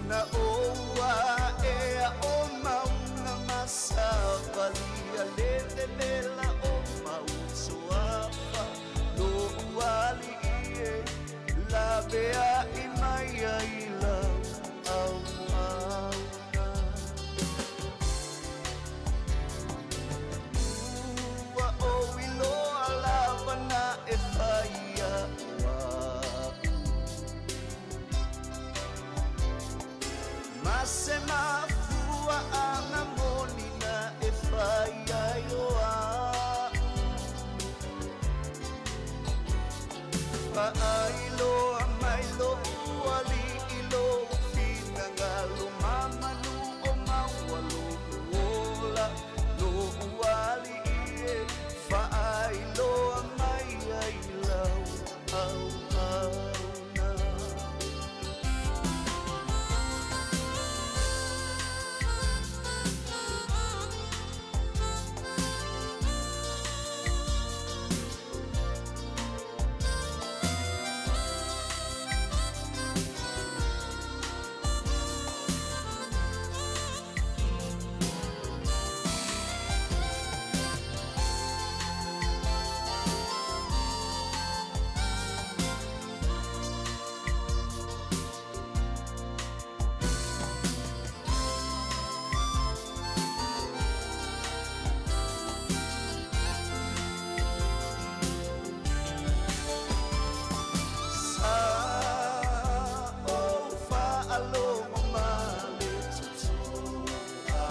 Na ou aʻe o mauna ma Savalia le vevela o mau suafa Loʻu aliʻi e lawe aʻe mai ai lau auauna. Ua ou iloa lava naʻe fai aʻu aʻu. Ma se mafuaʻaga moni naʻe fai ai o aʻu. Faailoa mai loʻu aliʻi lou finagalo ma manu o maua loʻu ola loʻu aliʻi e faailoa mai ai lau auauna. Sa ou faalogo ma le totoa.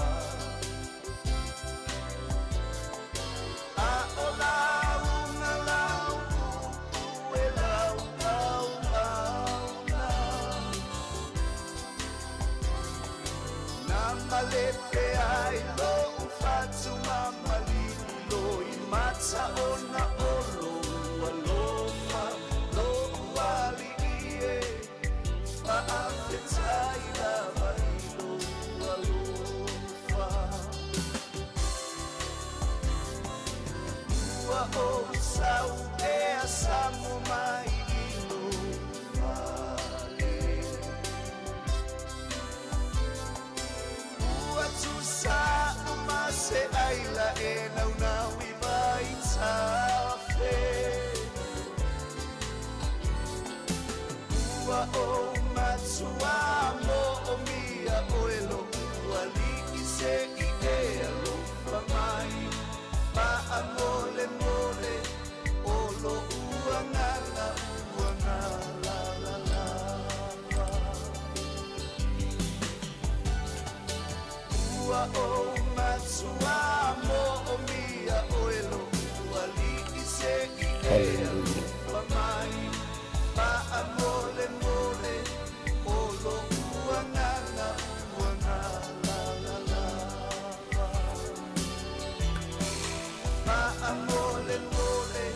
A o lauga lau upu e lau auauna. Na malepe ai loʻu fatu ma malilo i mata ona o lou alofa, loʻu aliʻi e faafetai lava i lou alofa. Ua ou sau ea samo mai i lou fale. Ua tusa uma se aila e naunau i vaitafe. Ua ou matua moʻomia ʻoe loʻu aliʻi se i e alofa mai. Faamolemole o loʻu agaga ua nalalalava. Ua ou matua moʻomia ʻoe loʻu aliʻi se i e alofa mai. Faamolemole o loʻu agaga ua nalalalava. Faamolemole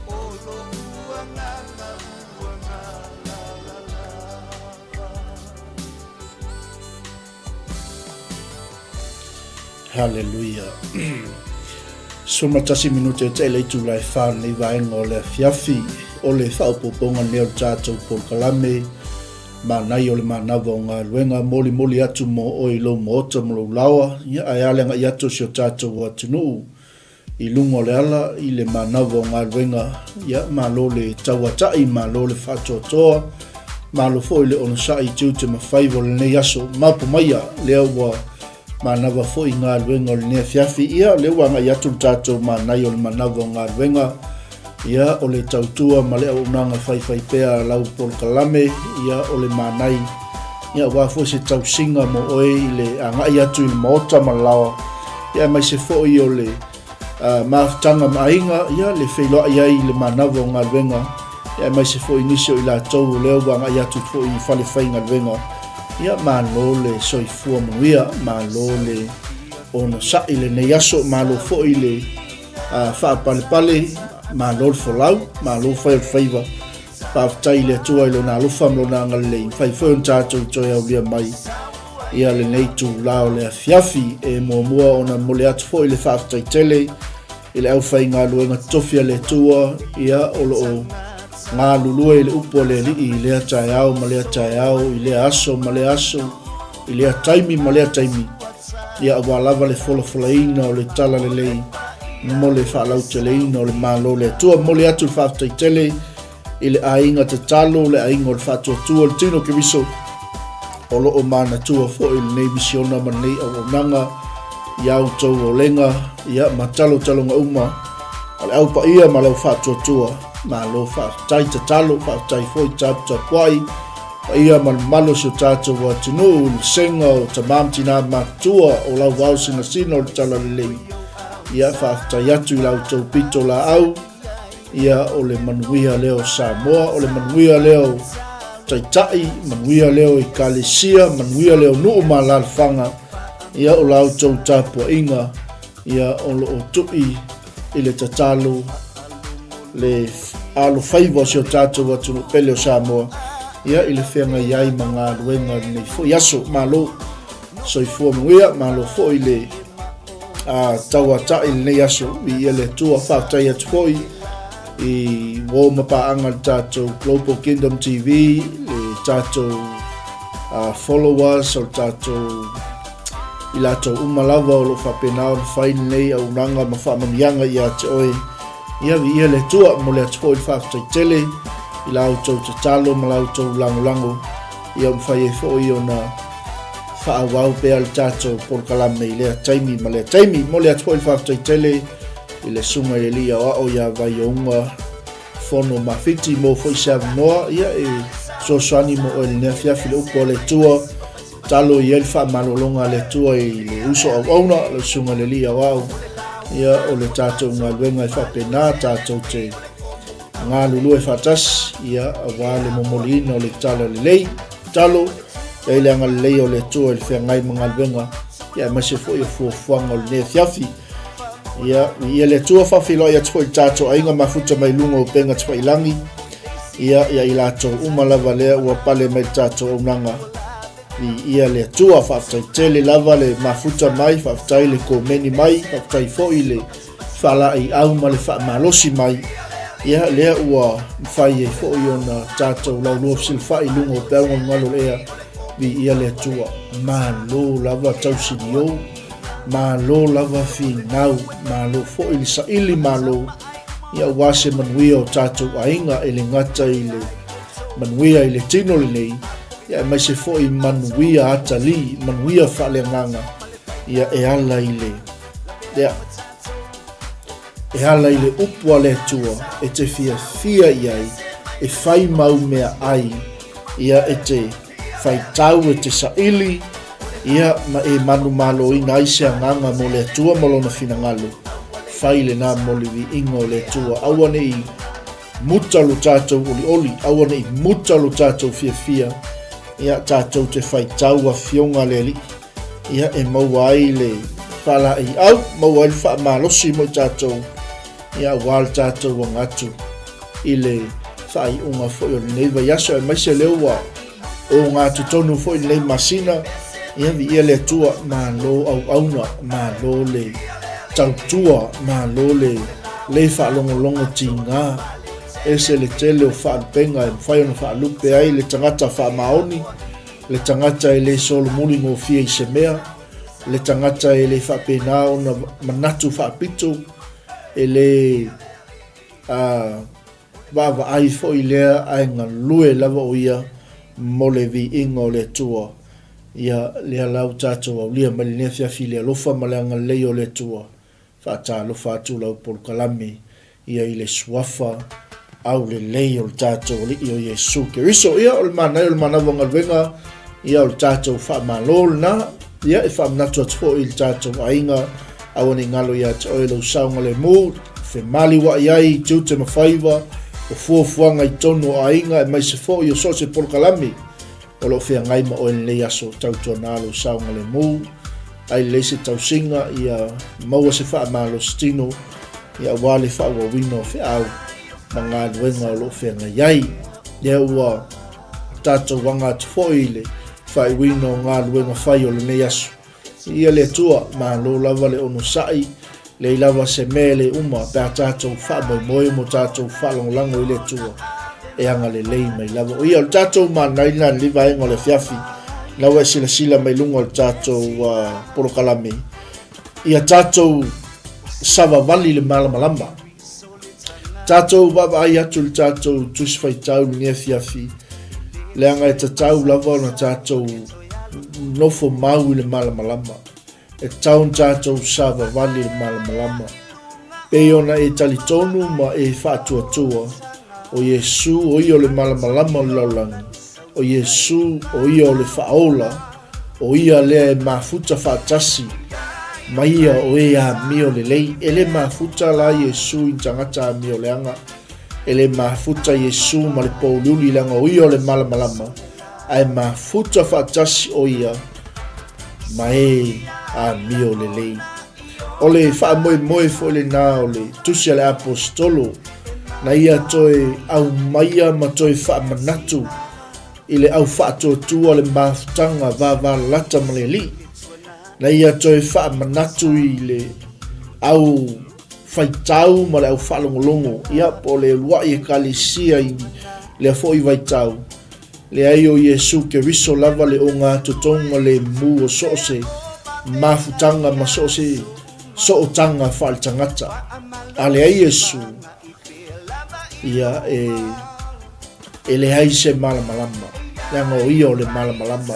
o loʻu agaga ua nalalalava. Haleluia. 11 minute e taʻi le itula e whā nei vaenga o le afiafi o le faaopoopoga nei o le tatou polokalame manai o le manava o galuega molimoli atu mo oe i lou maota ma lou laoa ia ae a le agaʻi atu o si o tatou atunuu i luga o le ala i le manava o galuega, ia, malo le tauataʻi, malo le faatoatoa, malo foi le onosaʻi i tiute ma faiva o lenei aso. Maopo maia, lea ua manava foi galuega o lenei afiafi, ia, lea ua agai atu le tatou manai o le manava o galuega, ia, o le tautua ma le auaunaga faifaipea a lau polokalame, ia, o le manai, ia, aua foi se tausiga mo oe i le agai atu i le maota ma le laoa, ia, aemaise foi o le uh, mafutaga ma aiga, ia, le feiloai ai i le manava o galuega, ia, aemaise foi nisi o i latou o lea ua agai atu foi i fale faigaluega, ia, malo le soifua manuia, malo le onosai lenei aso, malo foi le faapalepale, malo le folau, malo fai o le faiva. Faafetai i le Atua i lona alofa ma lona agalelei, mafai foi ona tatou toe aulia mai ia lenei itulā o le afiafi. E muamua ona momoli atu foi le faafetai tele i le aufaigaluega totofi a le Atua, ia o lo o Galulue i le upu a le Alii i lea taeao ma lea taeao, i lea aso ma lea aso, i lea taimi ma lea taimi, ia aua lava le folafolaina o le Talalelei mo le faalauteleina o le Malo o le Atua. Momoli atu le faafetai tele i le aiga tatalo, le aiga o le faatuatua, le tino Keriso, o lo o manatua foi lenei misiona ma lenei auaunaga i a outou olega ia, ma talotaloga uma a le au paia ma le au faatuatua. Malo faafetai tatalo, faafetai foi taputapuai, paia ma le mamalu o si o tatou atunuu, le vasega o tama ma tina matutua o lauao sinasina o le Talalelei. Ia, faafetai atu i la outou pito laau. Ia, o le manuia lea o Samoa, o le manuia lea o Taitai, manuia lea o Ekalesia, manuia lea o nuu ma alaalafaga. Ia, o la outou tapuaiga, ia, o lo o tui i le tatalo le alofaiva o si o tatou atunuu pele o Samoa, ia, i le feagai ai ma galuega o lenei foi aso. Malo soifua manuia, malo foi le a tauatai i lenei aso, viia le Atua. Faafetai atu foi i uo ma paaga le tatou Global Kingdom TV, le tatou followers o le tatou i latou uma lava o lo o faapena ona fai lenei auaunaga ma faamanuiaga ia te oe. Ia viia le Atua, momoli atu foi le faafetai tele i la outou tatalo ma la outou lagolago ia mafai ai foi ona faaauau pea le tatou polokalame i lea taimi ma lea taimi. Momoli atu foi le faafetai tele i le susuga i le alii aoao ia Vaiouga Fono Mafiti mo foi se avanoa ia e fesoasoani mo oe i lenei afiafi le upu a le Atua. Talo i ai le faamalologa a le Atua i le uso auauna, le susuga i le alii aoao. Ia o le tatou galuega e faapena tatou te galulue faatasi ia aua le momoliina o le tala lelei. Talo i ai le agalelei o le Atua i le feagai ma galuega ia aemaise foi o fuafuaga o lenei afiafi. Ia, viia le Atua, faafeiloai atu foi i le tatou aiga mafuta mai luga o upega tafailagi. Ia, ia i latou uma lava lea ua pale mai le tatou auaunaga. Viia le Atua, faafetai tele lava le mafuta mai, faafetai le komeni mai, faafetai foi le faalaeiau ma le faamalosi mai. Ia, lea ua mafai ai foi ona tatou laulua fesilafai i luga o peau galugalu o le ea. Viia le Atua, malo lava tausilio. Malo lava finau, malo foi le saili malo, ia aua se manuia o tatou aiga e le gata i le manuia i le tino lenei, ia aemaise foi manuia atalii, manuia faaleagaga, ia e ala i le, ia, e ala i le upu a le Atua e te fiafia i ai, e fai mau mea ai, ia e te faitau, e te saili, ia ma e manumaloina ai se agaga mo le Atua ma lona finagalo. Fai lena mo le viiga o le Atua. Aua ne i muta lo tatou olioli, aua ne i muta lo tatou fiafia, ia tatou te faitau afioga a le Alii. Ia e maua ai le faalaeiau, maua ai le faamalosi mo i tatou, ia aua le tatou aga atu i le faaiuga foi o lenei vaiaso, aemaise lea ua ogatotonu foi lenei masina. Ia viia le Atua, malo auauna, malo le tautua, malo le le faalogologo tiga. Ese le tele o faalupega e mafai ona faalupe ai le tagata faamaoni, le tagata e le solomuli gofie i se mea, le tagata e le faapena ona manatu faapito, e le vaavaai foi lea ae galue lava o ia mo le viiga o le Atua. Ia, lea la ua tatou aulia mai lenei afiafi i le alofa ma le agalelei o le Atua. Faatalofa atu lau polokalame ia i le Suafa aulelei o le tatou Alii o Iesu Keriso. Ia, o le manaia o le manava galuega, ia o le tatou faamalo lena. Ia, e faamanatu atu foi i le tatou aiga, aua ne i galo ia te oe lou saogalemu, femaliua'i ai i tiute ma faiva, o fuafuaga i totonu o aiga, aemaise foi o so o se polokalame o lo o feagai ma oe lenei aso. Tautuana lou saogalemu, ai lelei se tausiga, ia maua se faamalositino, ia aua le faaauauina o feau ma galuega o lo o feagai ai. Lea ua tatou aga atu foi i le faaiuina o galuega fai o lenei aso. Ia le Atua, malo lava le onosai, leai lava se mea e le uma pe a tatou faamoemoe ma tatou faalagolago i le Atua. E agalelei mai lava. O ia, o le tatou manai lena i lenei vaega o le afiafi, na ua e silasila mai luga o le tatou polokalame, ia tatou savavali i le malamalama. Tatou vaavaai atu i le tatou Tusi Faitau i lenei afiafi, leaga e tatau lava ona tatou nofo mau i le malamalama. E tatau ona tatou savavali i le malamalama. Pei ona e talitonu ma e faatuatua, o Iesu o ia o le malamalama o le lalolagi, o Iesu o ia o le faaola, o ia lea e mafuta faatasi ma ia o e amio lelei. E le mafuta la Iesu i ni tagata amio leaga. E le mafuta Iesu ma le pouliuli leaga o ia o le malamalama, ae mafuta faatasi o ia ma e amio lelei. O le faamoemoe foi lena o le tusi a le Aposetolo na ia toe aumaia ma toe faamanatu i le au faatuatua le mafutaga vavalalata ma le Alii, na ia toe faamanatu i le au faitau ma le au faalogologo, ia po o le uluai ekalesia i lea foi vaitau. Leai, o Iesu Keriso lava le ogatotoga lemu o so o se mafutaga ma so o se sootaga faaletagata. A leai Iesu, ia e, e leai se malamalama, leaga o ia o le malamalama.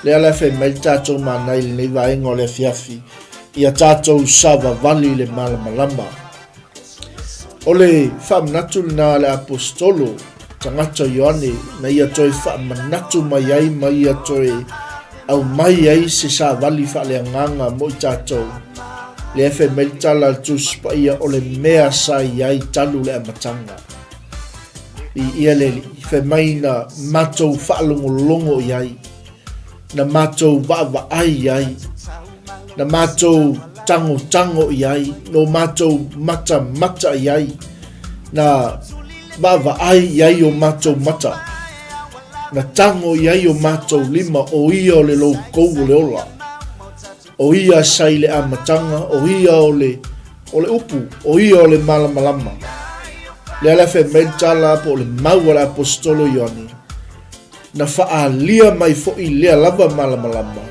Lea la e fai mai le tatou manai i lenei vaega o le afiafi, ia tatou savavali i le malamalama. O le faamanatu lena a le Aposetolo, tagata o Ioane, na ia toe faamanatu mai ai ma ia toe aumai ai se savali faaleagaga mo i tatou. Lea e fai mai le tala a le Tusi Paia, o le mea sa i ai talu le amataga. I ia le Alii, fai mai na matou faalogologo i ai, na matou vaavaai i ai, na matou tagotago i ai, no matou matamata i ai, na vaavaai i ai o matou mata, na tago i ai o matou lima, o ia o le loukou o le ola. O ia sa i le amataga, o ia o le, o le upu, o ia o le malamalama. Lea la fai mai le tala po o le mau a le Aposetolo Ioane, na faaalia mai foi lea lava malamalama,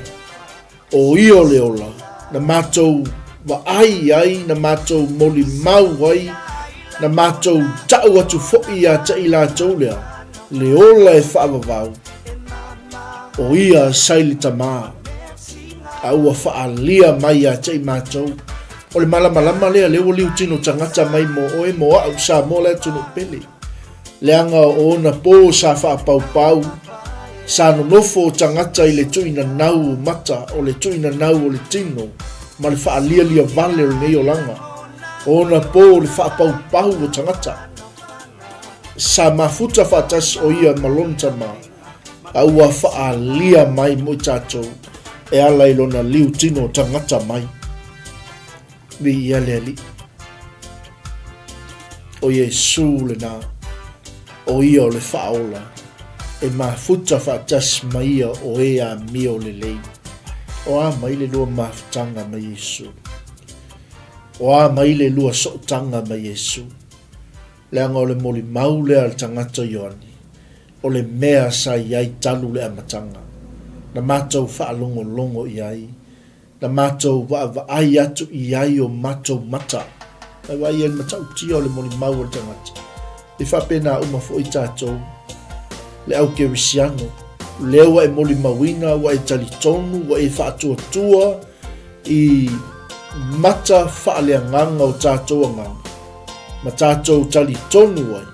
o ia o le ola, na matou vaai ai, na matou molimau ai, na matou tau atu foi ia te i latou lea, le ola e faavavau, o ia sa i le Tama, a ua faaalia mai ia te i matou. O le malamalama lea, lea ua liutino tagata mai mo oe, mo au, Samoa le atunuu pele. Leaga o ona pō sa faapaupau, sa nonofo o tagata i le tuuinanau o mata, o le tuuinanau o le tino, ma le faalialia vale o lenei olaga. O ona pō o le faapaupau o tagata. Sa mafuta faatasi o ia ma lona tama, a ua faaalia mai mo i tatou e ala i lona liu tino tagata mai. Viia le Alii. O Iesū lena, o ia o le Faaola, e mafuta faatasi ma ia o e amio lelei. O a mai le lua mafutaga ma Iesū? O a mai le lua sootaga ma Iesū? Leaga o le molimau lea a le tagata Ioane, o le mea sa i ai talu le amataga, na matou faalogologo i ai, Na matou vaavaai atu i ai o matou mata. Mai vaai ai le matautia o le molimau a le tagata. E faapena uma foi tatou, le au kerisiano, lea ua e molimauina, ua e talitonu, ua e faatuatua i mata faaleagaga o tatou agaga, ma tatou talitonu ai,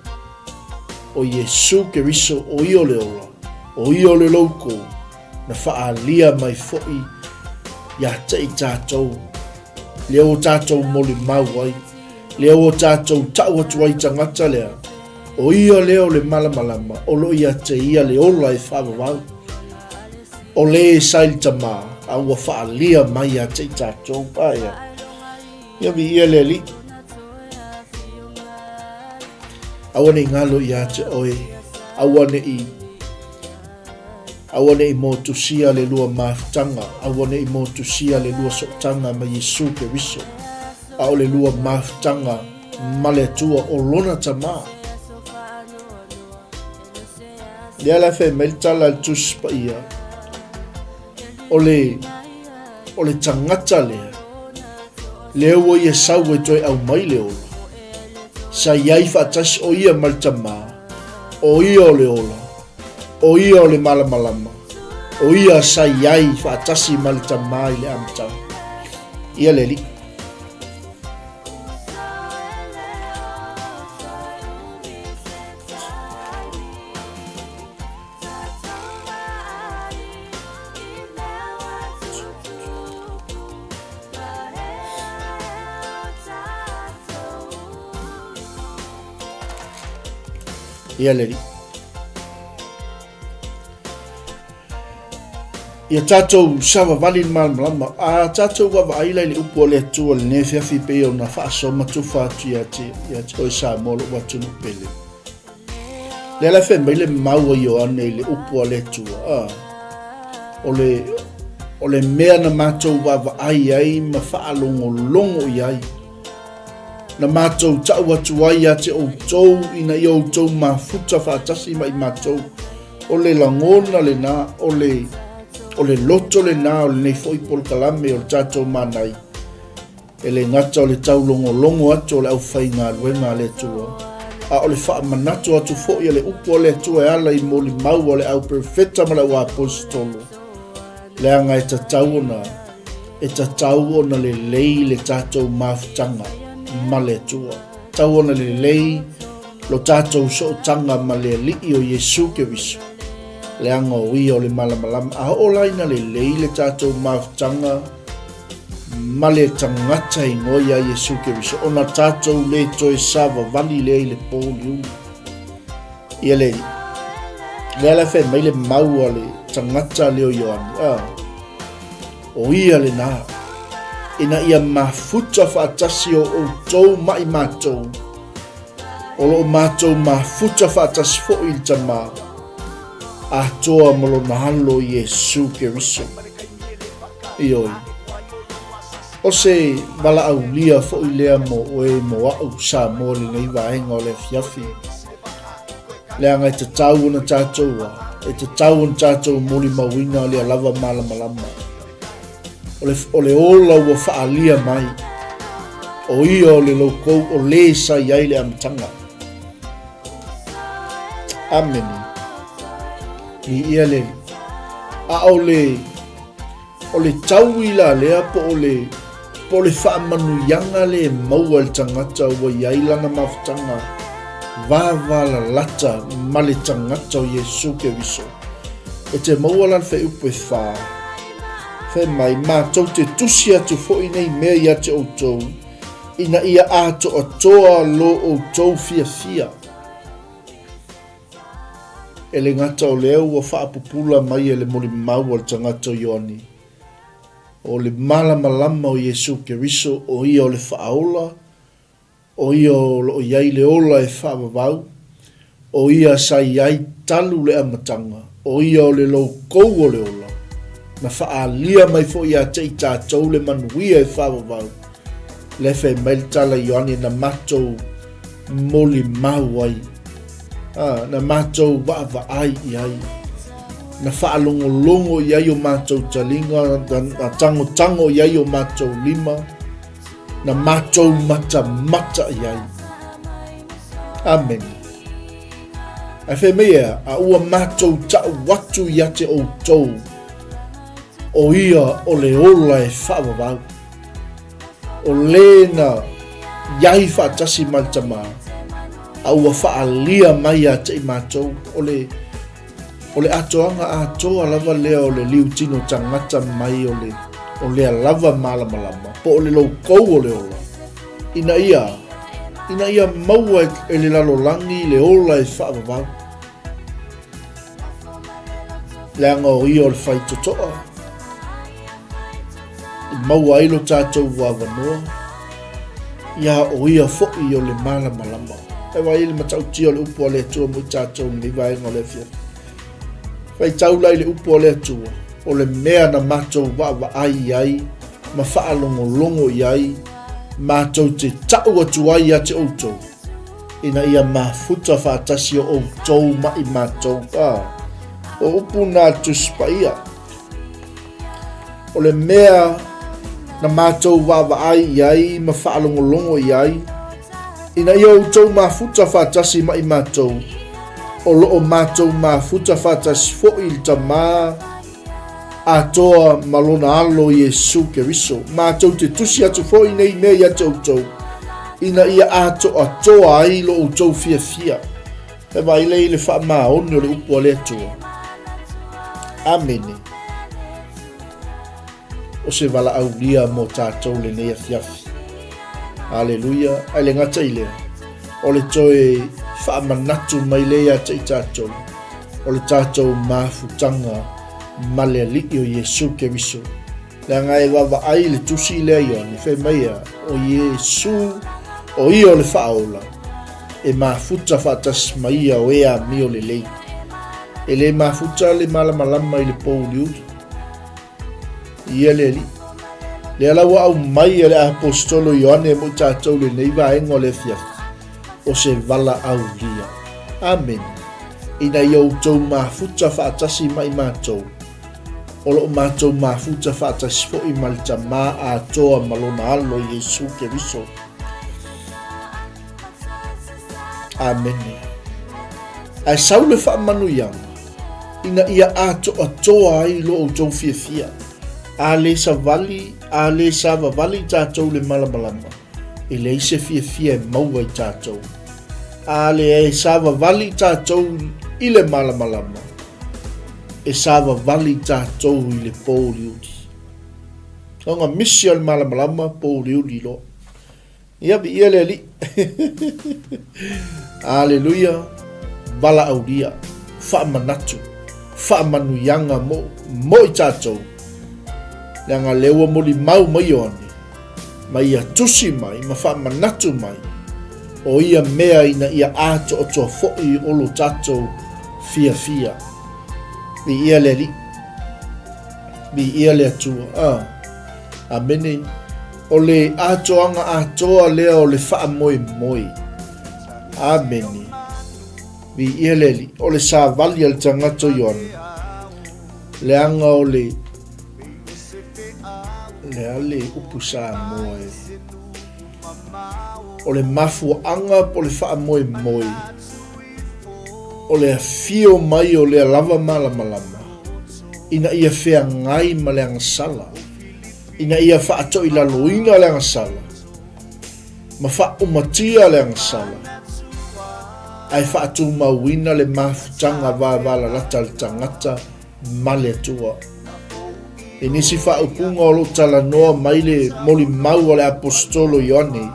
o Iesu Keriso o ia o le ola, o ia o le loukou, na faaalia mai foi ia te i tatou, lea ua tatou molimau ai, lea ua tatou tau atu ai tagata lea, o ia lea o le malamalama, o lo o ia te ia le ola e faavavau. O le sa i le Tama, a ua faaalia mai ia te i tatou. Aia, ia viia le Alii. Aua ne i galo ia te oe, aua ne i Aua ne i motusia le lua mafutaga, aua ne i motusia le lua sootaga ma Iesu Keriso, a o le lua mafutaga ma le Atua o Lona Tama. Lea la e fai mai le tala a le Tusi Paia, o le, o le tagata lea, lea ua ia sau e toe aumai le ola, sa i ai faatasi o ia ma le Tamā, o ia o le ola, o ia o le malamalama, o ia sa i ai faatasi ma le Tamā i le amataga. Ia le Alii. Ia le Alii. Ia tatou savavali i le malamalama, a tatou vaavaai la i le upu a le Atua i lenei afiafi pei ona faasoa ma tufa atu ia te, ia te oe Samoa lou atunuu pele. Lea la e fai mai le mau a Ioane i le upu a le Atua, a, o le, o le mea na matou vaavaai ai ma faalogologo i ai, na matou tau atu ai ia te outou ina ia outou mafuta faatasi ma i matou. O le lagona lena, o le, o le loto lena o lenei foi polokalame o le tatou manai. E le gata o le taulogologo atu o le aufaigaluega a le Atua, a o le faamanatu atu foi a le upu a le Atua e ala i molimau a le au perofeta ma le au aposetolo, leaga e tatau ona e tatau ona lelei le tatou mafutaga ma le Atua. Tatau ona lelei lo tatou sootaga ma le Alii o Iesu Keriso, leaga o Ia o le malamalama. A oo la ina lelei le tatou mafutaga ma le tagata igoa ia Iesu Keriso, ona tatou le toe savavali lea i le pōliuli. Ia le, lea la fai mai le mau a le tagata lea o Ioane, a, o ia lena, ina ia mafuta faatasi o outou ma i matou, o lo o matou mafuta faatasi foi i le Tamā, atoa ma lona Alo Iesu Keriso. Ioe. O se valaaulia foi lea mo oe mo a'u Samoa i lenei vaega o le afiafi. Leaga e tatau ona tatou a, e tatau ona tatou molimauina lea lava malamalama. O le, o le ola ua faaalia mai, o ia o le loukou o lē sa i ai le amataga. Amene. Viia le Alii. A o le, o le taui la lea po o le, po o le faamanuiaga lea e maua e le tagata ua i ai lana mafutaga vavalalata ma le tagata o Iesu Keriso. E te maua la le fuaiupu e fā, fai mai, matou te tusi atu foi nei mea ia te outou, ina ia atoatoa lo outou fiafia. E le gata o lea ua faapupula mai e le molimau a le tagata o Ioane, o le malamalama o Iesu Keriso, o ia o le Faaola, o ia o lo o i ai le ola e faavavau, o ia sa i ai talu le amataga, o ia o le loukou o le ola, na faaalia mai foi ia te i tatou le manuia e faavavau. Lea fai mai le tala Ioane na matou molimau ai, a, na matou vaavaai i ai, na faalogologo i ai o matou taliga, na tangotango i ai o matou lima, na matou matamata i ai. Amene. Ae fai mai ea, a ua matou tau atu ia te outou, o ia o le ola e faavavau. O lē na i ai faatasi ma le Tamā, a ua faaalia mai ia te i matou, o le, o le atoaga atoa lava lea o le liutino tagata mai o le, o lea lava malamalama, po o le loukou o le ola, ina ia, ina ia maua e le lalolagi le ola e faavavau. Leaga o ia o le faitotoa i maua ai lo tatou avanoa, ia o ia foi o le malamalama. E vaai i le matautia o le upu a le Atua mo i tatou i lenei vaega o le afiafi. Faitau la i le upu a le Atua, o le mea na matou vaavaai i ai ma faalogologo i ai, matou te tau atu ai ia te outou. Ina ia mafuta faatasi o outou ma i matou. A, o upu na a le Tusi Paia. O le mea na matou vaavaai i ai ma faalogologo i ai, ina ia outou mafuta faatasi ma i matou, o lo o matou mafuta faatasi foi i le Tama atoa ma lona Alo Iesu Keriso. Matou te tusi atu foi nei mea ia te outou, ina ia atoatoa ai lo outou fiafia. E vaai lea i le faamaoni o le upu a le Atua. Amene. O se valaaulia mo tatou lenei afiafi. Aleluia. Ae le gata i lea, o le toe faamanatu mai lea ia te i tatou, o le tatou mafutaga ma le Alii o Iesu Keriso. Leaga e vaavaai i le tusi lea Ioane, fai mai a, o Iesu, o ia o le faaola, e mafuta faatasi ma ia o e amio lelei. E le mafuta le malamalama i le pōuliuli. Ia le Alii. Lea la ua aumai e le Aposetolo Ioane mo i tatou lenei vaega o le afiafi, o se valaaulia. Amene. Ina ia outou mafuta faatasi ma i matou, o lo o matou mafuta faatasi foi ma le Tama atoa ma lona Alo Iesu Keriso. Amene. Ae sau le faamanuiaga, ina ia atoatoa ai lo outou fiafia. A le savali, a le savavali i tatou le malamalama, e leai se fiafia e maua i tatou. A le savavali i tatou i le malamalama, e savavali i tatou i le pōuliuli. Ona misi o le malamalama, pōuliuli loa. Ia, viia le Alii. Aleluia, valaaulia, faamanatu, faamanuiaga mo, mo i tatou. Leaga lea ua molimau mai Ioane, ma ia tusi mai ma faamanatu mai, o ia mea ina ia atoatoa foi o lo tatou fiafia. Viia le Alii. Viia le Atua. Ah. Amene. O le atoaga atoa lea o le faamoemoe. Amene. Viia le Alii. O le savali a le tagata o Ioane. Leaga o le le a le upu Samoa e. O le mafuaaga po o le faamoemoe o le afio mai o lea lava malamalama ina ia feagai ma le agasala. Ina ia faatoilaloina le agasala, ma faaumatia le agasala, ae faatumauina le mafutaga vavalalata a le tagata ma le Atua. I nisi faaupuga o lo o talanoa mai le molimau a le Aposetolo Ioane,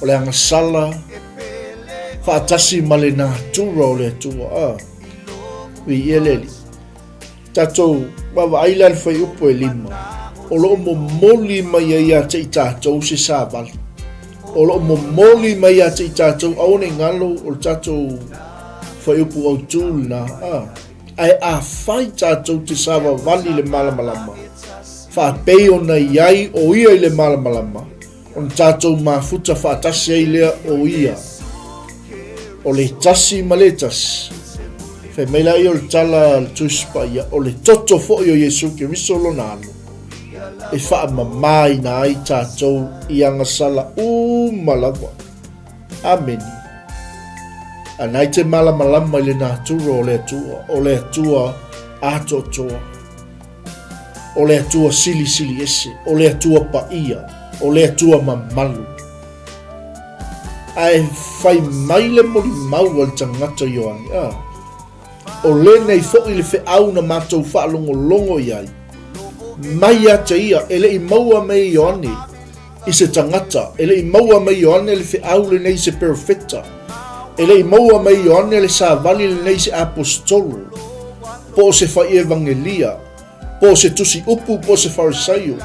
o le agasala faatasi ma le natura o le Atua. A, viia le Alii. Tatou vaavaai la i le fuaiupu e 5, o lo o momoli mai ai ia te i tatou se savali. O lo o momoli mai ia te i tatou, aua ne i galo o le tatou fuaiupu autu lena, a. Ae afai tatou te savavali i le malamalama, faapei ona i ai o ia i le malamalama, Ona tatou mafuta faatasi ai lea o ia, o le tasi ma le tasi. Fai mai laia o le tala a le Tusi Paia, o le toto foi o Iesu Keriso lona Alo, e faamamaina ai tatou i agasala uma lava. Amene. A nai te malamalama i le natura o le Atua, o le Atua atoatoa. O le Atua silisili ese, o le Atua paia, o le Atua mamalu. Ae fai mai le molimau a le tagata Ioane, a, o lenei foi le feau na matou faalogologo i ai, mai ia te ia, e le i maua mai e Ioane i se tagata, e le i maua mai Ioane le feau lenei i se perofeta, e le i maua mai Ioane le savali lenei i se aposetolo, po o se fai evangelia, po o se tusi upu, po o se Farisaio.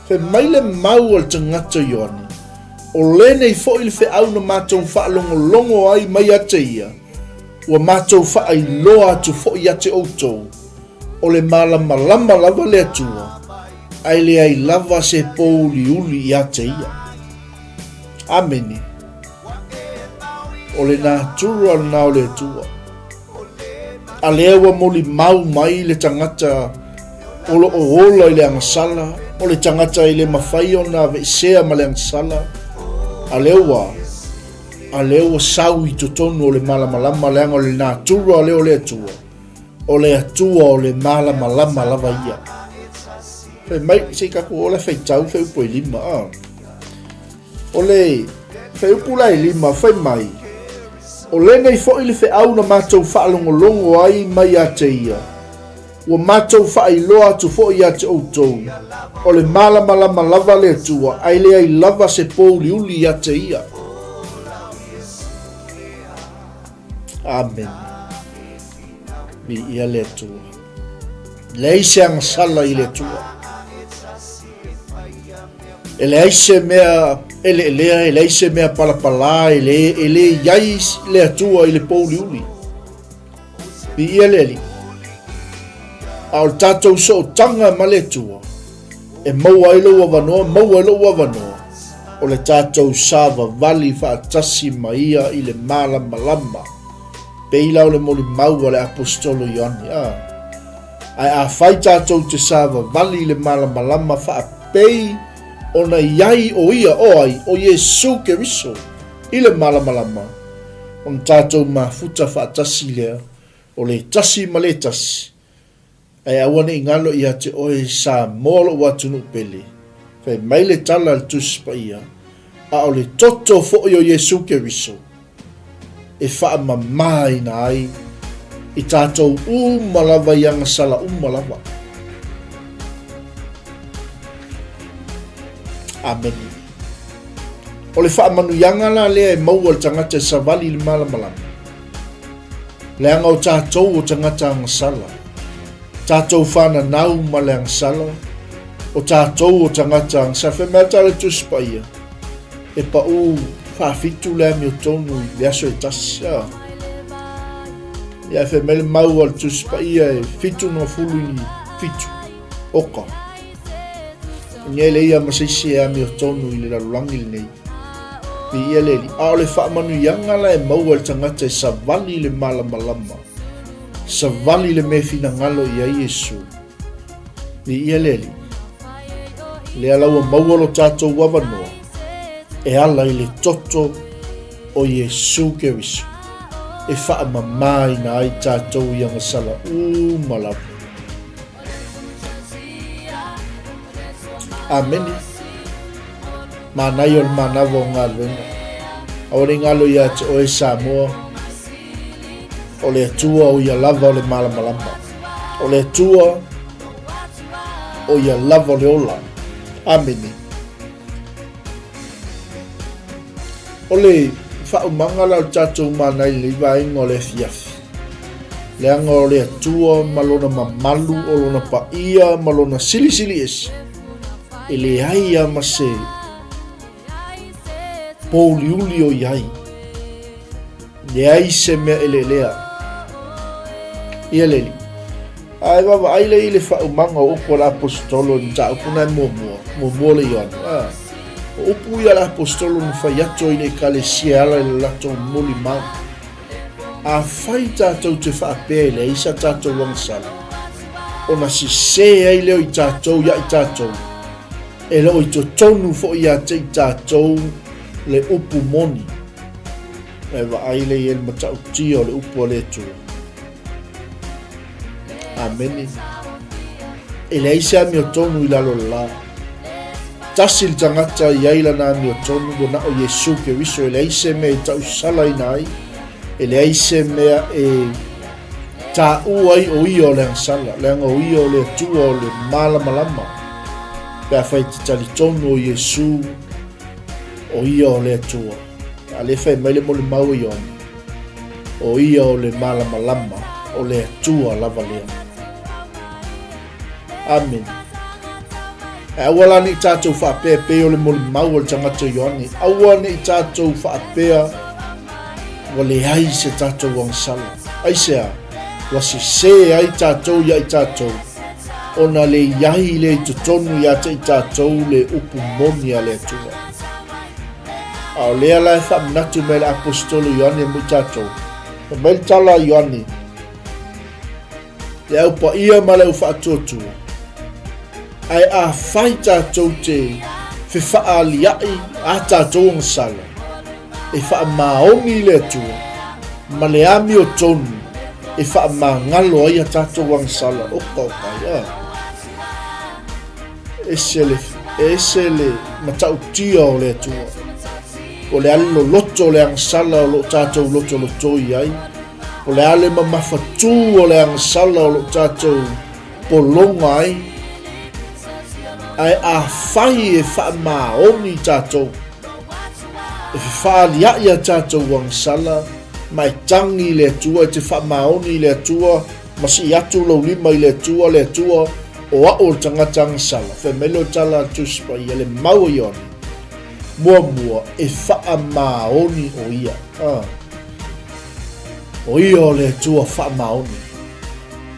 Fai mai le mau a le tagata Ioane, o lenei foi le feau na matou faalogologo ai mai ia te ia, ua matou faailoa atu foi ia te outou, o le malamalama lava le Atua, ae leai lava se pōuliuli ia te ia. Amene. O le natura lena o le Atua. A lea ua molimau mai le tagata o lo o ola i le agasala, o le tagata e le mafai ona aveesea ma le agasala, a lea ua, a lea ua sau i totonu o le malamalama, leaga o le natura lea o le Atua, o le Atua o le malamalama lava ia. Fai mai, se i tatou ola faitau fuaiupu e lima, a. O le fuaiupu la e lima, fai mai, O lenei foi le feau na matou faalogologo ai mai ia te ia, ua matou faailoa atu foi ia te outou, o le malamalama lava le Atua, ae leai lava se pōuliuli ia te ia. Amene. Viia le Atua. Leai se agasala i le Atua. E leai se mea eleelea, e leai se mea palapalā, e le, e le i ai le Atua i le pōuliuli. Viia le Alii. A o le tatou sootaga ma le Atua, e maua ai lou avanoa, maua ai lou avanoa, o le tatou savavali faatasi ma Ia i le malamalama, pei la o le molimau a le Aposetolo Ioane. A. Ae afai tatou te savavali i le malamalama faapei ona i ai o Ia, o ai? O Iesu Keriso, i le malamalama, ona tatou mafuta faatasi lea o le tasi ma le tasi, ae aua ne i galo ia te oe Samoa lou atunuu pele, fai mai le tala a le Tusi Paia, a o le toto foi o Iesu Keriso e faamamaina ai i tatou uma lava i agasala uma lava. Amene. O le faamanuiaga la lea e maua le tagata e savali i le malamalama. Leaga o tatou o tagata agasala. Tatou fananau ma le agasala, o tatou o tagata agasala. Fai mai le Tusi Paia, e pau faafitu le amiotonu i le aso e tasi. A. Ia, fai mai le mau a le Tusi Paia e 77 oka. Nei le ia ma se isi e amiotonu i le lalolagi lenei. Viia le Alii. A o le faamanuiaga la e maua e le tagata e savali i le malamalama, savali le mea e finagalo i ai Iesu. Viia le Alii. Lea la ua maua lo tatou avanoa e ala i le toto o Iesu Keriso e faamamaina ai tatou i agasala uma lava. Amene. Manaia o le manava o galuega. Aua ne i galo ia te oe Samoa. O le Atua o ia lava o le malamalama. O le Atua o ia lava o le ola. Amene. O le faaumaga la o le tatou mana i lenei vaega o le afiafi. Leaga o le Atua ma lona mamalu, o lona paia ma lona silisili ese, e leai lava ma se pōuliuli o i ai. Leai se mea eleelea. Ia le Alii. A e vaavaai lea i le faaumaga o upu a le Aposetolo i le mataupu na e muamua, muamua le Ioane. A, o upu ia a le Aposetolo na fai atu ai i le Ekalesia e ala i le latou molimau. Afai tatou te faapea e leai sa tatou agasala, ona sese ai lea o i tatou ia i tatou, e le o i totonu foi ia te i tatou le upu moni. E vaai lea i ai le matautia o le upu a le Atua. Amene. E leai se amiotonu i lalo o le la. Tasi le tagata i ai lana amiotonu, ua na o Iesu Keriso, e leai se mea e tausalaina ai, e leai se mea e taua ai o ia o le agasala, leaga o ia o le Atua o le malamalama. Pe afai e te talitonu o Iesu, o ia o le Atua. A lea fai mai le molimau a Ioane, o ia o le malamalama, o le Atua lava lea. Amene. Ae aua la ne i tatou faapea e pei o le molimau a le tagata Ioane. Aua ne i tatou faapea ua leai se tatou agasala. Aisea? Ua sese ai tatou ia i tatou, ona le i ai lea i totonu ia te i tatou le upu moni a le Atua. A o lea la e faamanatu mai le Aposetolo Ioane mo i tatou. Fai mai le tala a Ioane, Le au paia ma le au faatuatua, ae afai tatou te fefaalia'i a tatou agasala, e faamaoni i le Atua ma le amiotonu e faamagalo ai a tatou agasala. Oka oka ai, a. Ese le, ese le matautia o le Atua. O le a le loloto o le agasala o lo o tatou lotolotoi ai. O le a le mamafatū o le agasala o lo o tatou pologa ai. Ae afai e faamaoni tatou, e fefaalia'i a tatou agasala ma e tagi i le Atua, e te faamaoni i le Atua, ma sii atu lou lima i le Atua, le Atua, o a'u o le tagata agasala. Fai mai lea o le tala a le Tusi Paia, le mau a Ioane, muamua, e faamaoni o ia. Ah. O ia o le Atua faamaoni.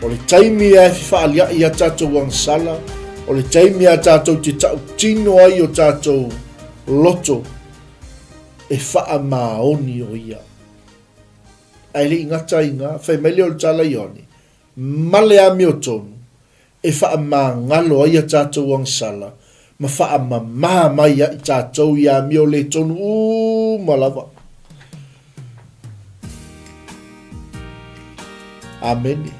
O le taimi a e fefaalia'i a tatou agasala, o le taimi a tatou te tautino ai o tatou loto, e faamaoni o ia. Ae le i gata ai ina, fai mai lea o le tala Ioane, ma le amiotonu, e faamagalo ai a tatou agasala ma faamama mai ia i tatou i amio le tonu uma lava. Amene.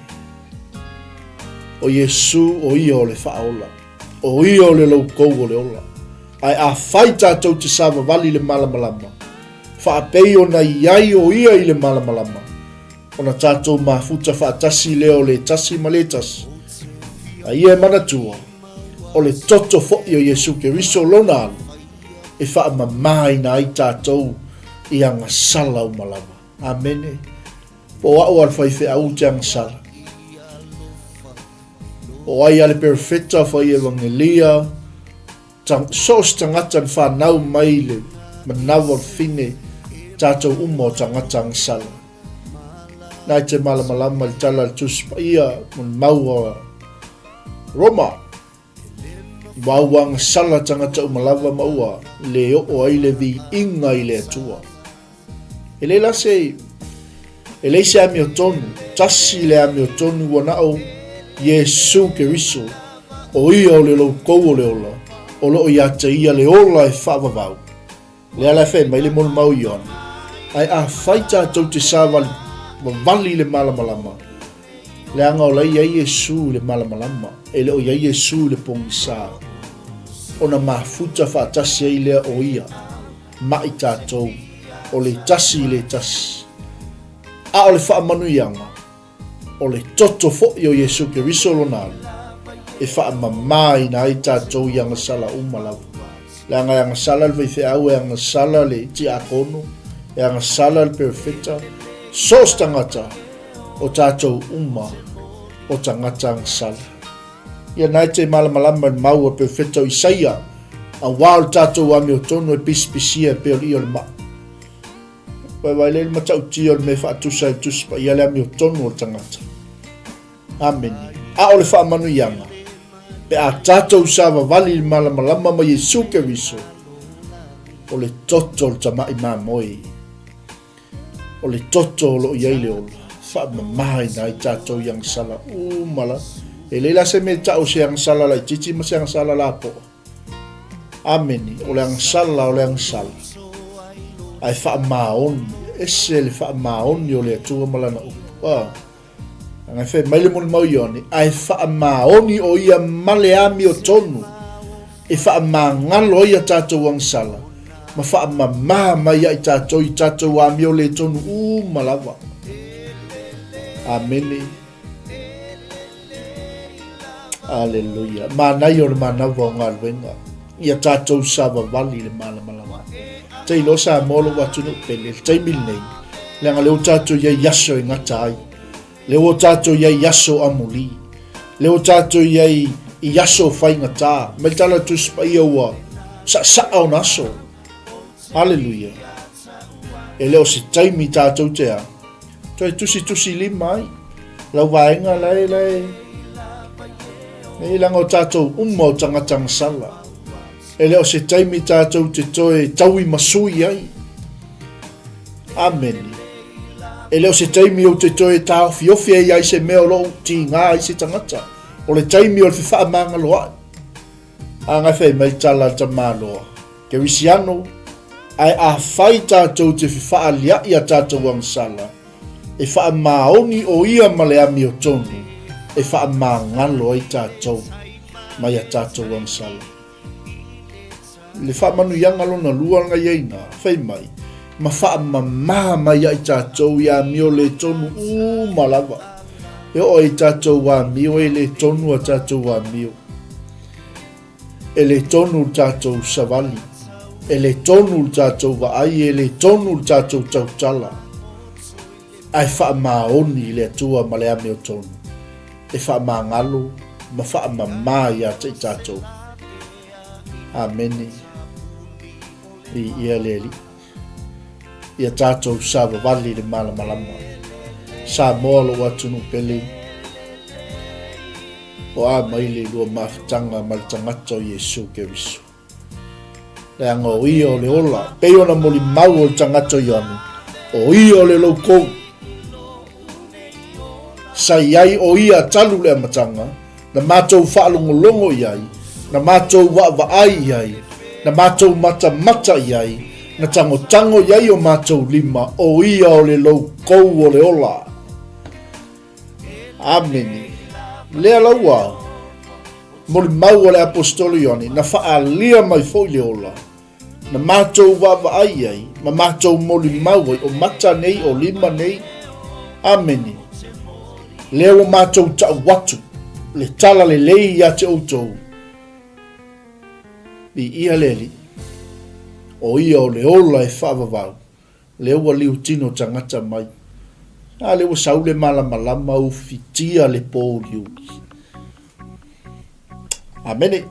O Iesu o ia o le faaola. O ia o le loukou o le ola. Ae afai tatou te savavali i le malamalama, faapei ona i ai o ia i le malamalama, ona tatou mafuta faatasi lea o le tasi ma le tasi. A ia e manatua, o le toto foi o Iesu Keriso lona alo, e faamamaina ai tatou i agasala uma lava. Amene. Po o a'u a le faifeau ou te agasala. O ai a le perofeta, fai evangelia, So o se tagata na whanau mai le manawa o le fine, tatou uma o tagata agasala. Na i te malamalama i le tala a le Tusi Paia mo le mau a Roma. Ua ua agasala tagata uma lava ma ua le oo ai le viiga i le Atua. E leai la se, e leai se amiotonu, tasi le amiotonu ua na o Iesu Keriso, o ia o le loukou o le ola, o lo o ia te ia le ola e faavavau. Lea la e fai mai le molimau Ioane, ae afai tatou te savali vavali i le malamalama, leaga o la e i ai Iesu i le malamalama, e le o i ai Iesu i le pogisa, ona mafuta faatasi ai lea o ia. ma i tatou, o le tasi i le tasi. A o le faamanuiaga, o le toto foi o Iesu Keriso lona alu, e faamamaina ai tatou i agasala uma lava. Leaga e agasala le faifeau, e agasala le tiakono, e agasala le perofeta, so o se tagata, o tatou uma o tagata agasala. Ia na e te malamalama i le mau a Perofeta o Isaia, auā o le tatou amiotonu e pisipisia e pei o le io o le maa. Vaivai lea i le matautia o le mea e faatusa ai le Tusi Paia le amiotonu o le tagata. Amene. A o le faamanuiaga, pe a tatou savavali i le malamalama ma Iesu Keriso, o le toto o le tama'i mamoe. O le toto o lo o i ai le ola, faamamaina ai tatou i agasala uma la. E leai la se mea e tau o se agasala laitiiti ma se agasala lapoa. Amene. O le agasala o le agasala. Ae faamaoni, ese le faamaoni o le Atua ma Lana upu. Ah. Leaga e fai mai le molimau Ioane, ae faamaoni o ia ma le amiotonu e faamagalo ai a tatou agasala ma faamama mai ia i tatou i tatou amio le tonu uma lava. Amene. Aleluia. Manaia o le manawa o galuega. Ia tatou savavali i le malamalama. Te iloa Samoa lou atunuu pele, le taimi lenei, leaga lea ua tatou i ai i aso e gata ai. Lea ua tatou i ai i aso amuli. Lea ua tatou i ai i aso faigata. Mai le tala a le Tusi Paia ua saasaa ona aso. Haleluia. E le o se taimi tatou te a. Toe tusitusi lima ai. Lau vaega la e la e. Nei leaga o tatou uma o tagata gasala. E le o se taimi tatou te toe tauimasui ai. Amene. E le o se taimi ou te toe taofiofi ai ai se mea o lo o tiga ai se tagata. O le taimi o le fefaamagaloa'i. A ngai fai mai tala a le tamaloa, Kerisiano, ae afai tatou te fefaalia'i a tatou agasala, e faamaoni o ia ma le amiotonu e faamagalo ai tatou mai a tatou agasala. Le faamanuiaga lona lua na i ai ina, fai mai, ma faamama mai ia i tatou i amio le tonu uma lava. E oo ai tatou amio e le tonu a tatou amio. E le tonu le tatou savali, e le tonu le tatou vaai, e le tonu le tatou tautala, ae faamaoni i le Atua ma le amiotonu, e faamagalo ma faamama ia te i tatou. Amene. Viia le Alii. Ia tatou savavali i le malamalama. Samoa lou atunuu pele. O a mai le lua mafutaga ma le tagata o Iesu Keriso. Leaga o ia o le ola, pei ona molimau o le tagata o Ioane, o ia o le loukou. Sa i ai o ia talu le amataga, na matou faalogologo i ai, na matou vaavaai i ai, na matou matamata i ai, na tagotago i ai o matou lima, o ia o le loukou o le ola. Amene. Lea laua, molimau a le Aposetolo Ioane, na faaalia mai foi le ola, na matou vaavaai i ai, ma matou molimau ai, o mata nei, o lima nei. Amene. Lea ua matou tau atu le tala lelei ia te outou, Viia le Alii, o ia o le ola e faavavau, Lea ua liutino tagata mai. A lea ua sau le malamalama ufitia le pouliuli. Amene.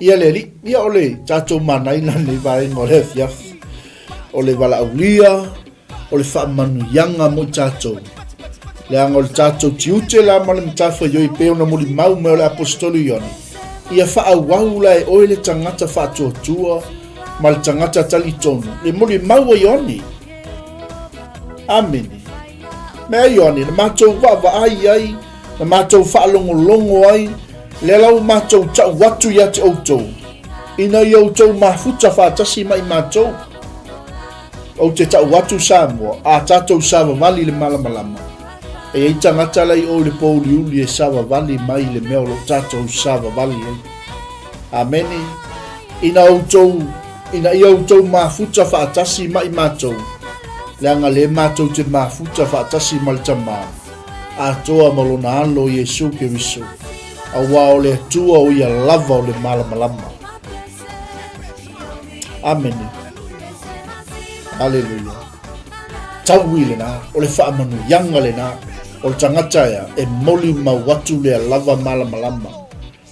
Ia le Alii, ia o le tatou manaina lenei vaega o le afiafi. O le valaaulia, o le faamanuiaga mo i tatou. Leaga o le tatou tiute la ma le matafaioi pei ona molimau mai o le Aposetolo Ioane, ia faaauau la e oe le tagata faatuatua ma le tagata talitonu, le molimau a Ioane. Amene. Mea Ioane, na matou vaavaai ai, na matou faalogologo ai, lea la ua matou tau atu ia te outou, ina ia outou mafuta faatasi ma i matou. Ou te tau atu Samoa, a tatou savavali i le malamalama, e i ai tagata la i o i le pōuliuli e savavali mai i le mea o lo o tatou savavali ai. Amene. Ina outou, ina ia outou mafuta faatasi ma i matou, leaga lē matou te mafuta faatasi ma le Tamā, atoa ma Lona Alo Iesu Keriso, auā o le Atua o Ia lava o le malamalama. Amene. Aleluia. Taui lena, o le faamanuiaga lena, o le tagata ea e molimau atu lea lava malamalama.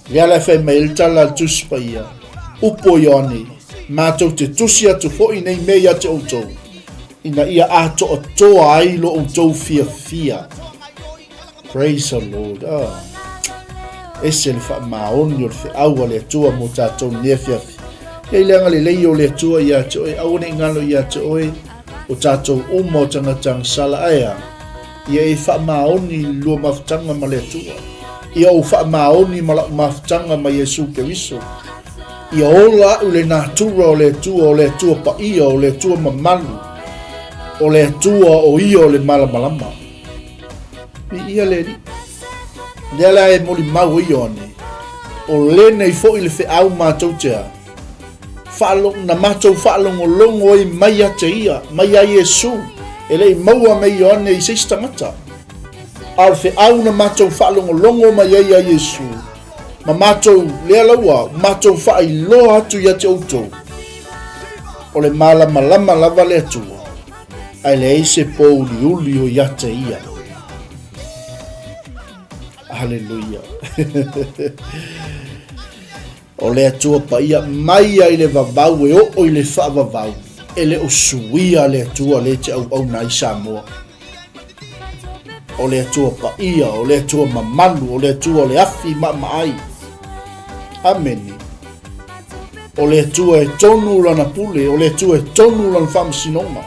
Lea la e fai mai ai le tala a le Tusi Paia, Upu o Ioane, matou te tusi atu foi nei mea ia te outou, ina ia atoatoa ai lo outou fiafia. Praise the Lord. Oh. Ese le faamaoni o le feau a le Atua mo tatou nei afiafi. Ia i le agalelei o le Atua ia te oe, aua ne i galo ia te oe, o tatou uma o tagata agasala, ae a? Ia e faamaoni i le lua mafutaga ma le Atua. Ia ou faamaoni ma la'u mafutaga ma Iesu Keriso. Ia ola a'u le natura o le Atua, o le Atua paia, o le Atua mamalu, o le Atua o Ia o le malamalama. Viia le Alii. Lea la e molimau ai Ioane, o lenei foi le feau matou te a, Faalo, na matou faalogologo ai mai ia te ia, mai ia Iesu, e le i maua me Ioane i se isi tagata. A o le feau na matou faalogologo mai ai ia Iesu, ma matou, lea laua, matou faailoa atu ia te outou, o le malamalama lava le Atua, ae leai se pōuliuli o ia te ia. Haleluia. O le Atua paia mai ai le vavau e oo i le faavavau, e le o suia le Atua lea e te auauna ai Samoa. O le Atua paia, o le Atua mamalu, o le Atua o le afi maamaai. Amene. O le Atua e tonu lana pule, o le Atua e tonu lana faamasinoga.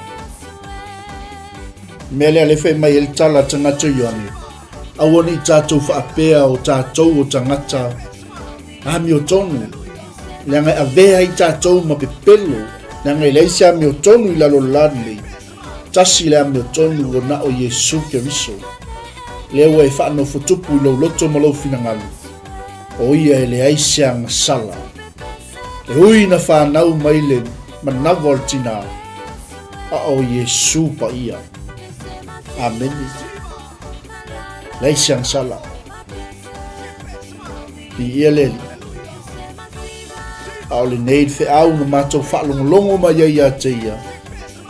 Mea lea le fai mai ai le tala a tagata Ioane, aua ne i tatou faapea o tatou o tagata amiotonu, leaga e avea ai tatou ma pepelo, leaga e leai se amiotonu i lalo o le la lenei. Tasi le amiotonu ua na o Iesu Keriso. Lea ua e faanofotupu i lou loto ma lou finagalo, o ia e leai se agasala. E ui na fanau mai le manava o le tinā, a o Iesu paia. Amene. Leai se agasala. Viia le Alii. A o lenei le feau na matou faalogologo mai ai ia te ia,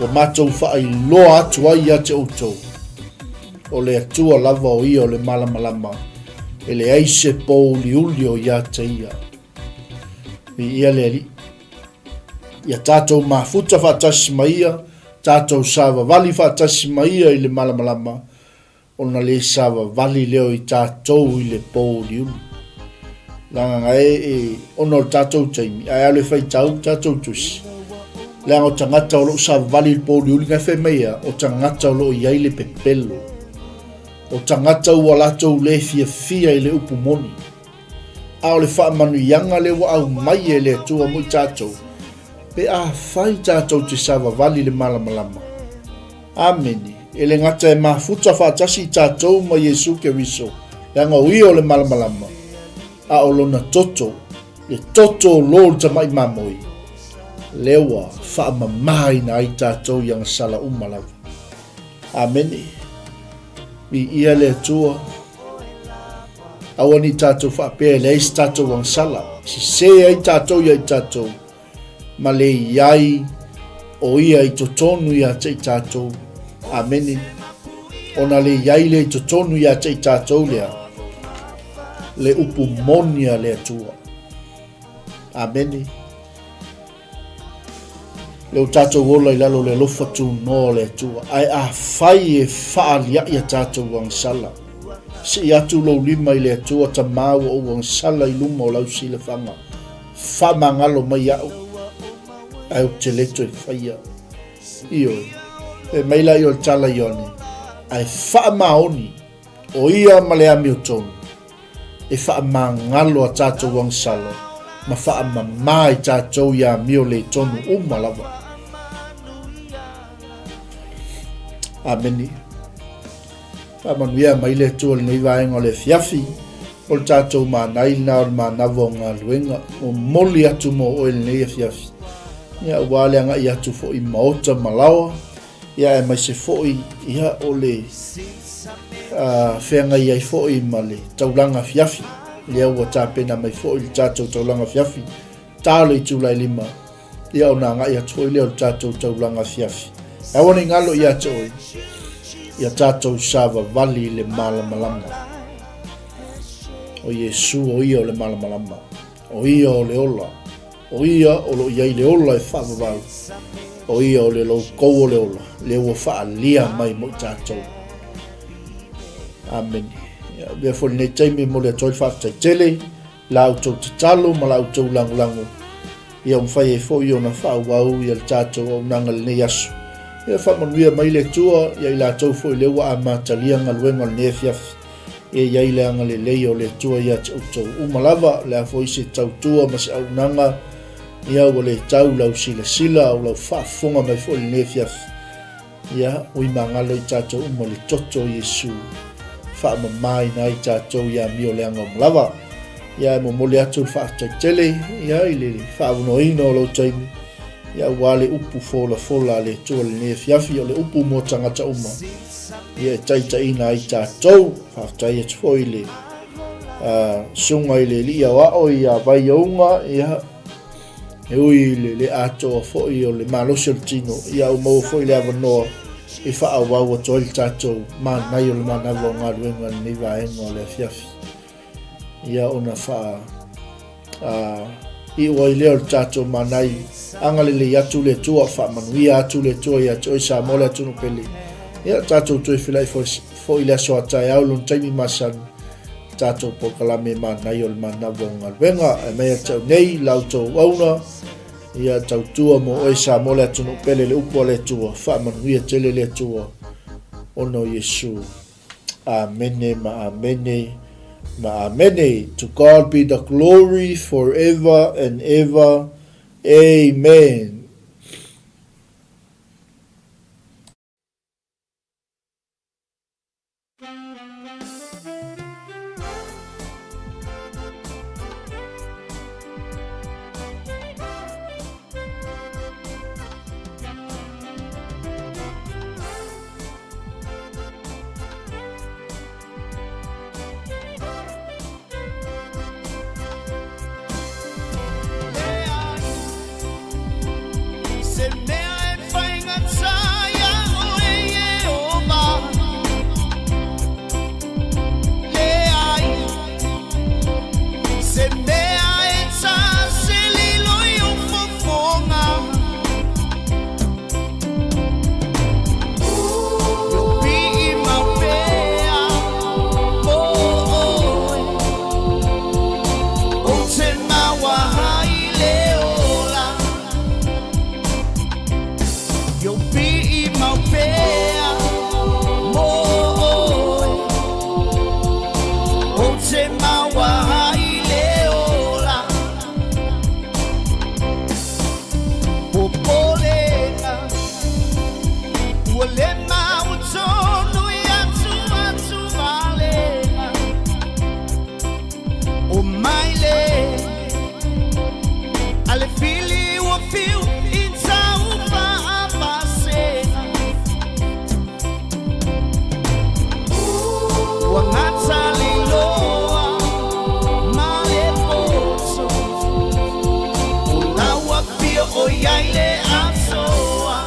ua matou faailoa atu ai ia te outou, o le Atua lava o ia o le malamalama, e leai se pōuliuli o ia te ia. Viia le Alii. Ia tatou mafuta faatasi ma ia, tatou savavali faatasi ma ia i le malamalama, ona le savavali lea o i tatou i le pōuliuli. Leaga e, e, ona o le tatou taimi, ae alu e faitau le tatou tusi. Leaga o tagata o lo o savavali i le pōuliuli, na e fai mai ea, o tagata o lo o i ai le pepelo. O tagata ua latou le fiafia i le upu moni. A o le faamanuiaga lea ua aumai e le Atua mo i tatou, pe afai tatou te savavali i le malamalama. Amene. E le gata e mafuta faatasi i tatou ma Iesu Keriso, leaga o Ia o le malamalama, a o Lona toto, le toto o lo le tamai mamoe, lea ua faamamaina ai tatou i agasala uma lava. Amene. Viia le Atua. Aua ne i tatou faapea e leai se tatou agasala. Sese ai tatou ia i tatou, ma le i ai o ia i totonu ia te i tatou. Amene. Ona le i ai lea i totonu ia te i tatou lea, le upu moni a le Atua. Amene. Lea ua tatou ola i lalo o le alofa tunoa o le Atua, ae afai e faaliai a tatou agasala, sii atu lou lima i le Atua, Tama ua ou agasala i luma o lau silafaga, faamagalo mai au, ae ou te le toe faia. Ioe, fai mai la ia o le tala Ioane, ae faamaoni o ia ma le amiotonu, e faamagalo a tatou agasala ma faamama i tatou i amio le tonu uma lava. Amene. Faamanuia mai le Atua i lenei vaega o le afiafi, o le tatou manai lena o le manava o galuega, momoli atu mo oe lenei afiafi. Ia, aua le agai atu foi i maota ma laoa, ia aemaise foi ia o le feagai ai foi ma le taulaga afiafi, lea ua tapena mai foi le tatou taulaga afiafi, ta le itula e 5, ia ona agai atu foi lea o le tatou taulaga afiafi. Aua ne i galo ia te oe, ia tatou savavali i le malamalama. O Iesu o ia o le malamalama, o ia o le ola, o ia o lo o i ai le ola e faavavau, o ia o le loukou o le ola, lea ua faaalia mai mo i tatou. Amene. Ia, avea foi lenei taimi e momoli atu ai le faafetai tele la outou tatalo ma la outou lagolago ia mafai ai foi ona faaauau ia le tatou auaunaga i lenei aso. Ia faamanuia mai le Atua ia i latou foi lea ua amatalia galuega o lenei afiafi. Ia i ai le agalelei o le Atua ia te outou uma lava, le a foi se tautua ma se auaunaga ia ua le tau lau silasila o lau faafofoga mai foi i lenei afiafi. Ia, ui magalo i tatou uma le toto o Iesu, faamamaina ai tatou i amio leaga uma lava. Ia, e momoli atu le faafetai tele, ia, i le faavanoaina o lou taimi, ia, aua le upu folafola a le Atua i lenei afiafi, o le upu mo tagata uma, ia, e taitaiina ai tatou. Faafetai atu foi i le uh, susuga i le Alii Aoao ia Vaiouga, ia, E ui i le le atoa foi o le malosi o le tino, ia ua maua foi le avanoa e faaauau atu ai le tatou manaia o le manava o galuega i lenei vaega o le afiafi. Ia ona faa a, iu ai lea o le tatou manai, agalelei atu le Atua, faamanuia atu le Atua ia te oe Samoa le atunuu pele. Ia tatou toe feiloai foi, foi le aso a taeao i lona taimi masani. tatou polokalame manaia o le manava o galuega. Ae mai ia te au nei, la outou auauna, ia tautua mo oe Samoa le atunuu pele le upu a le Atua, faamanuia tele le Atua ona o Iesu. Amene ma amene ma amene. To God be the glory forever and ever. Amen. Se mea e whainga ia oe Iehova. Leai se mea e ta se lilo i o fofoga. Yo pi'i mau pea mo oe. O te maua hai le ola. Yo pi'i mau pea mo oe. O te maua hai le ola. Popolega ua le mau tonu i atu atu valega. O mai le a le fili ua fiu i tau faapasega. Ua gata le iloa ma le poto. O lau afio o i ai le asoa.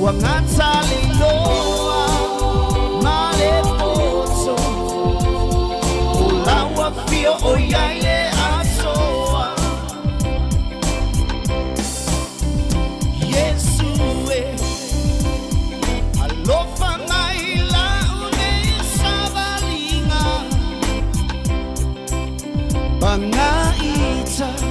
Ua gata le iloa ma le poto. O lau afio o i ai le asoa. Iesu e alofa mai lau nei savaliga. Pagaita.